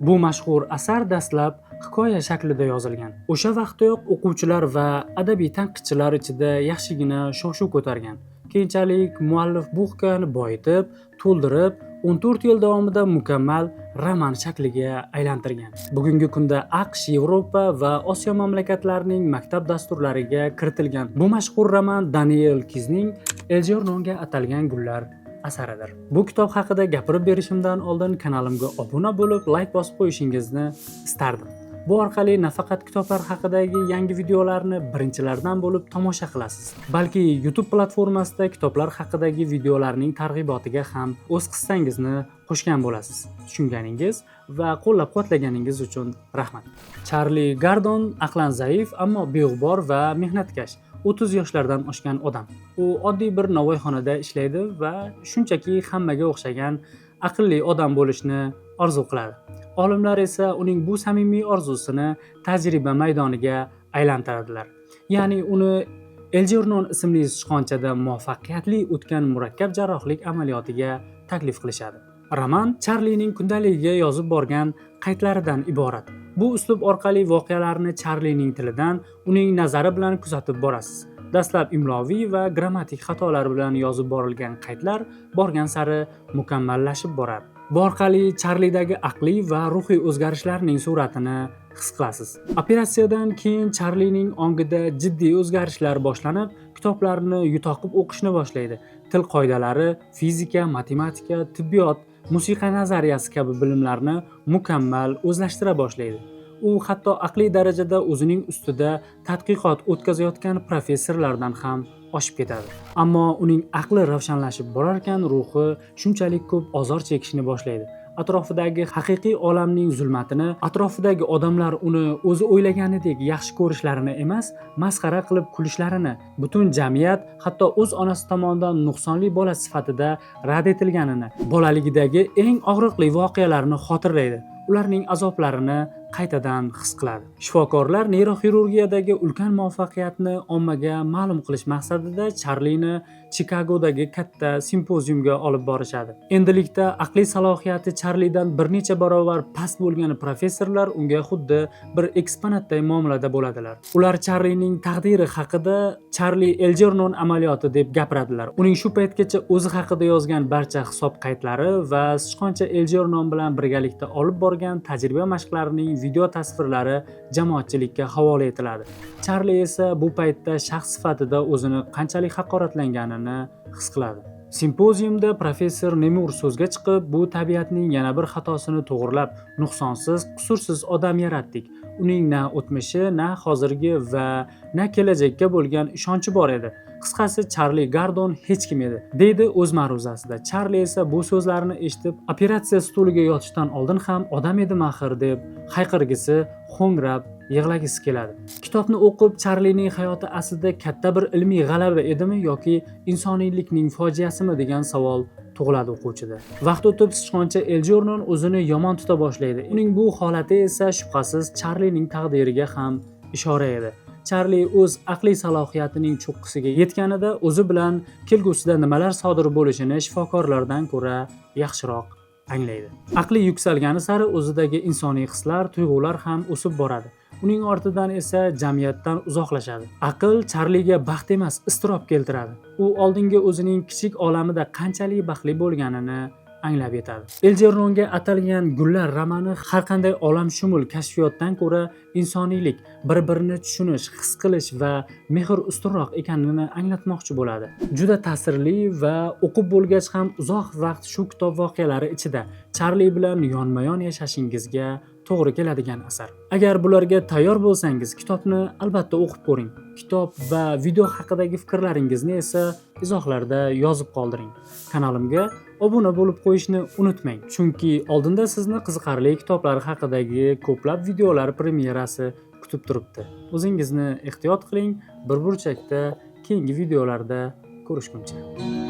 Bu mashhur asar dastlab hikoya shaklida yozilgan. O'sha vaqtdayoq o'quvchilar va adabiy tanqidchilar ichida yaxshigina shov-shuv ko'targan. Keyinchalik muallif bu hikoyani boyitib, to'ldirib, 14 yil davomida mukammal roman shakliga aylantirgan. Bugungi kunda AQSh, Yevropa va Osiyo mamlakatlarining maktab dasturlariga kiritilgan bu mashhur roman Daniel Kizning Eljernonga atalgan gullar asaridir. Bu kitob haqida gapirib berishimdan oldin kanalimga obuna bo'lib, layk bosib qo'yishingizni istardim. Bu orqali nafaqat kitoblar haqidagi yangi videolarni birinchilardan bo'lib tomosha qilasiz, balki YouTube platformasida kitoblar haqidagi videolarning targ'ibotiga ham o'z hissangizni qo'shgan bo'lasiz. Tushunganingiz va qo'llab-quvvatlaganingiz uchun rahmat. Charli Gardon aqlan zaif, ammo beg'ubor va mehnatkash. 30 yoshlardan oshgan odam. U oddiy bir novvoyxonada ishlaydi va shunchaki hammaga o'xshagan aqlli odam bo'lishni orzu qiladi. Olimlar esa uning bu samimiy orzusini tajriba maydoniga aylantiradilar. Ya'ni uni Eljernon ismli sichqonchada muvaffaqiyatli o'tgan murakkab jarrohlik amaliyotiga taklif qilishadi. Roman Charlining kundaligiga yozib borgan qaydlaridan iborat. Bu uslub orqali voqealarni Charlining tilidan, uning nazari bilan kuzatib borasiz. Dastlab imloviy va grammatik xatolar bilan yozib borilgan qaydlar borgan sari mukammallashib boradi. Bu orqali Charlidagi aqliy va ruhiy o'zgarishlarning suratini his qilasiz. Operatsiyadan keyin Charlining ongida jiddiy o'zgarishlar boshlanib, kitoblarni yutoqib o'qishni boshlaydi. Til qoidalari, fizika, matematika, tibbiyot, musiqa nazariyasi kabi bilimlarni mukammal o'zlashtira boshlaydi. U hatto aqliy darajada o'zining ustida tadqiqot o'tkazayotgan professorlardan ham oshib ketadi. Ammo uning aqli ravshanlashib borarkan, ruhi shunchalik ko'p ozor chekishni boshlaydi. Atrofidagi haqiqiy olamning zulmatini, atrofidagi odamlar uni o'zi o'ylaganidek yaxshi ko'rishlarini emas, masxara qilib kulishlarini, butun jamiyat, hatto o'z onasi tomonidan nuqsonli bola sifatida rad etilganini, bolaligidagi eng og'riqli voqealarni xotirlaydi. Ularning azoblarini qaytadan his qiladi. Shifokorlar neyroxirurgiyadagi ulkan muvaffaqiyatni ommaga ma'lum qilish maqsadida Charlini Chikagodagi katta simpoziumga olib borishadi. Endilikda aqliy salohiyati Charlidan bir necha barobar past bo'lgan professorlar unga xuddi bir eksponatday muomalada bo'ladilar. Ular Charlining taqdiri haqida Charli Eljernon amaliyoti deb gapiradilar. Uning shu paytgacha o'zi haqida yozgan barcha hisob qaydlari va sichqoncha Eljernon bilan birgalikda olib borgan tajriba mashqlarining video tasvirlari jamoatchilikka havola etiladi. Charli esa bu paytda shaxs sifatida o'zini qanchalik haqoratlanganini his qiladi. Simpoziumda professor Nemur so'zga chiqib, bu tabiatning yana bir xatosini to'g'rilab, nuqsonsiz, qusursiz odam yaratdik. Uning na o'tmishi, na hozirgi va na kelajakka bo'lgan ishonchi bor edi. Qisqasi, Charli Gardon hech kim edi, deydi o'z ma'ruzasida. Charli esa bu so'zlarni eshitib, operatsiya stoliga yotishdan oldin ham odam edim axir deb hayqirgisi, ho'ngrab yig'lagisi keladi. Kitobni o'qib, Charlining hayoti aslida katta bir ilmiy g'alaba edimi yoki insoniylikning fojiasimi degan savol tug'iladi o'quvchida. Vaqt o'tib sichqoncha Eljornon o'zini yomon tuta boshlaydi. Uning bu holati esa shubhasiz Charlining taqdiriga ham ishora edi. Charli o'z aqliy salohiyatining cho'qqisiga yetganida o'zi bilan kelgusida nimalar sodir bo'lishini shifokorlardan ko'ra yaxshiroq anglaydi. Aqli yuksalgani sari o'zidagi insoniy hislar, tuyg'ular ham o'sib boradi. Uning ortidan esa jamiyatdan uzoqlashadi. Aql Charliga baxt emas, iztirob keltiradi. U oldingi o'zining kichik olamida qanchalik baxtli bo'lganini anglab yetadi. Eljernonga atalgan gullar romani har qanday olamshumul kashfiyotdan ko'ra insoniylik, bir-birini tushunish, his qilish va mehr ustunroq ekanini anglatmoqchi bo'ladi. Juda ta'sirli va o'qib bo'lgach ham uzoq vaqt shu kitob voqealari ichida Charli bilan yonma-yon yashashingizga to'g'ri keladigan asar. Agar bularga tayyor bo'lsangiz, kitobni albatta o'qib ko'ring. Kitob va video haqidagi fikrlaringizni esa izohlarda yozib qoldiring. Kanalimga obuna bo'lib qo'yishni unutmang, chunki oldinda sizni qiziqarli kitoblar haqidagi ko'plab videolar premyerasi kutib turibdi. O'zingizni ehtiyot qiling, bir burchakda keyingi videolarda ko'rishguncha.